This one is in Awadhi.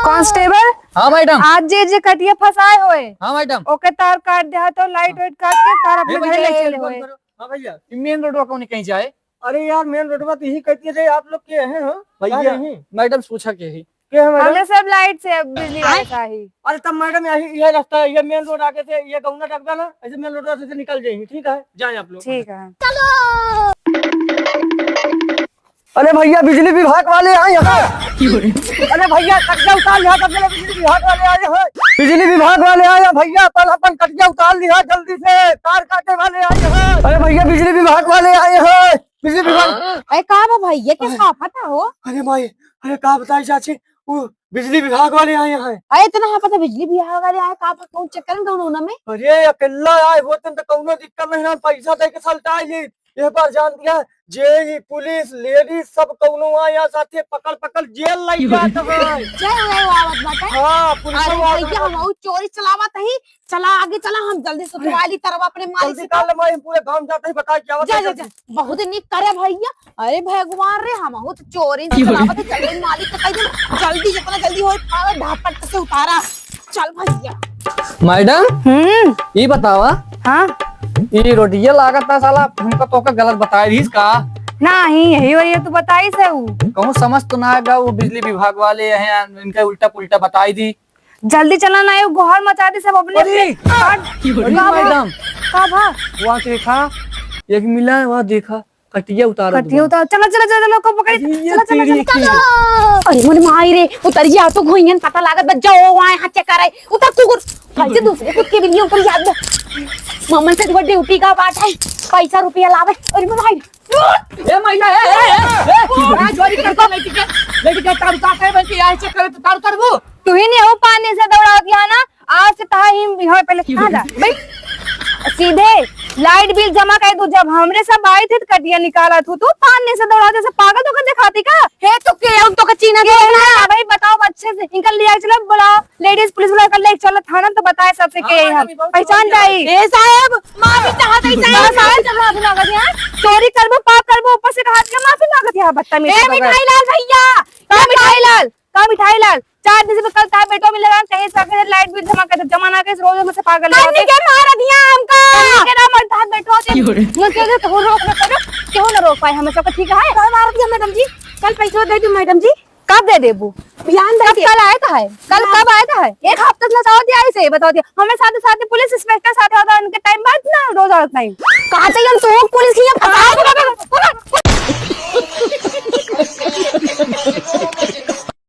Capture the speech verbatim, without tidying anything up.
कांस्टेबल, हाँ मैडम। आज जे जे कटिया फंसाए होए, हाँ मैडम। ओके तार काट दे तो लाइट वाइट काट के तार अपने घरे ले चले होए। हाँ भैया, ये मेन रोडवा कौन कहीं जाए? अरे यार, मेन रोडवा तो यही कटिया जाए। आप लोग के हैं, हाँ? भैया, मैडम पूछा के ही। के है मैडम? हमरे सब लाइट से बिजली वाले का ही। अरे तब मैडम, यही, ये रास्ता है, ये मेन रोड आगे से, ये गौना डगदा ना, ऐसे मेन रोड से निकल जाएंगे, ठीक है? जाए आप लोग। ठीक है। अरे भैया, बिजली विभाग वाले आए हैं। अरे भैया, कटिया उतार लिहा, कटिया, बिजली विभाग वाले आए हैं। बिजली विभाग वाले आए हैं भैया, तल अपन कटिया उतार लिहा जल्दी से, तार काटे वाले आए हैं। अरे भैया, बिजली विभाग वाले आए हैं, बिजली विभाग। अरे का बा भैया, के का पता हो? अरे माई, अरे का बताई चाची, वो बिजली विभाग वाले आए हैं। अरे इतना हाँ पता बिजली विभाग वाले आए, का बा, कौन चक्कर में दोनों ना में? अरे अकेला आए होते तो कौनो दिक्कत नहीं ना, पैसा दे के सलटाई ली। ये बार जान दिया, जे ई पुलिस, लेडीज सब कौनो आया साथे पकड़ पकड़ जेल लई जात है। जय हो, जय हो, आवत बाटे। हाँ, पुलिस अरे वाला भैया, हम आऊ चोरी चलावत ही। चला आगे चला, हम जल्दी से अरे, उतरवा ली तरवा अपने मालिक जल्दी से। कर ले, मैं पूरे गांव जाते ही बता के आवत जा, है, जा, जल्दी। जा। बहुत निक करे भैया। अरे भगवान रे, हम बहुत चोरी से चलावत ही, जल्दी मालिक के कह दे, जल्दी जितना जल्दी होए पावे, ढापट से उतारा। चल भैया। मैडम, हम्म। ई बतावा। हाँ? ई रोडिया लागत ना साला, हमका तोका गलत बताए रहीस का? नाही, यही वही तू बताई से ऊ। कहूँ समझ तो ना आएगा, वो बिजली विभाग वाले हैं, इनका उल्टा पुल्टा बताई दी। जल्दी चला ना, ये गोहर मचा दी सब अपने। अरे! काट। अरे का भा? मैडम। का भा? वहाँ देखा, एक मिला है, वहाँ देखा। कटिया उतारो कटिया दोबारा। उतारो। चला, चला, चला, चला, ओको पकड़ी। अरे, ये चला, चला, तेरी चला, की। चला। अरे, मोरे माई रे, उतर जा, तो घुइयन पता लागत बा, जाओ, वहाँ हाथ चेक करे। उतर, कुकुर। भाई जी, दूसरे कुत्ते भी नहीं, ओकर याद बा। मामन से दुआ ड्यूटी का बात है, पैसा रुपया लावे। अरे, मोरे भाई। ए, महिला, ए, ए, ए, ए, का चोरी करता, लड़की के, लड़की के तार उतारता है, बल्कि यहाँ चेक करे तो तार उतारबू। तू ही नहीं हो पानी से दौड़ावत यहाँ ना, आज से तहा ही यहाँ पहले कहाँ जा? बैठ। सीधे लाइट बिल जमा कर दू। जब हमरे सब आई थे तो कटिया निकाला थू, तू पानी से दौड़ा जैसे पागल तो कर दिखाती का? हे तो के, हम तो का चीना के तो है ना। भाई बताओ अच्छे से, इनका लिया चलो, बुलाओ लेडीज पुलिस वाला कर ले चलो थाना तो बताए सबसे के हाँ, है। मैडम, बहुत पहचान बढ़िया। जाई। ए साहब, माफी चाहत है साहब। साहब, चलो माफी मांगत है। चोरी करबो, पाप करबो, ऊपर से कहा के माफी मांगत है, बदतमीज ए सब अगर। मिठाई लाल भैया, का मिठाई लाल? का मिठाई लाल? चार दिन से कल तार बेटो मिले रहा, कहीं से आके लाइट बिल जमा कर, जमा ना करे, रोज में से पागल हो अन्नी गए। के मार दिया हमका। अन्नी के ना मर, तार बेटो से। क्यों रे? मुझे तो केहू रोक ना करो, केहू ना रोक पाए हमें सबको, ठीक है? कल मार दिया मैडम जी, कल पैसा दे दो मैडम जी। कब दे देबू? बिहान दे कब दे। कल आए था है? कल हाँ। कब आए था है? एक हफ्ता से नचाओ दिया इसे, बताओ दिया। हमें साथ साथ पुलिस इंस्पेक्टर साथ होता, उनके टाइम बाद ना रोज आउट टाइम। कहा चाहिए हम तो पुलिस ही है, फंसा दो।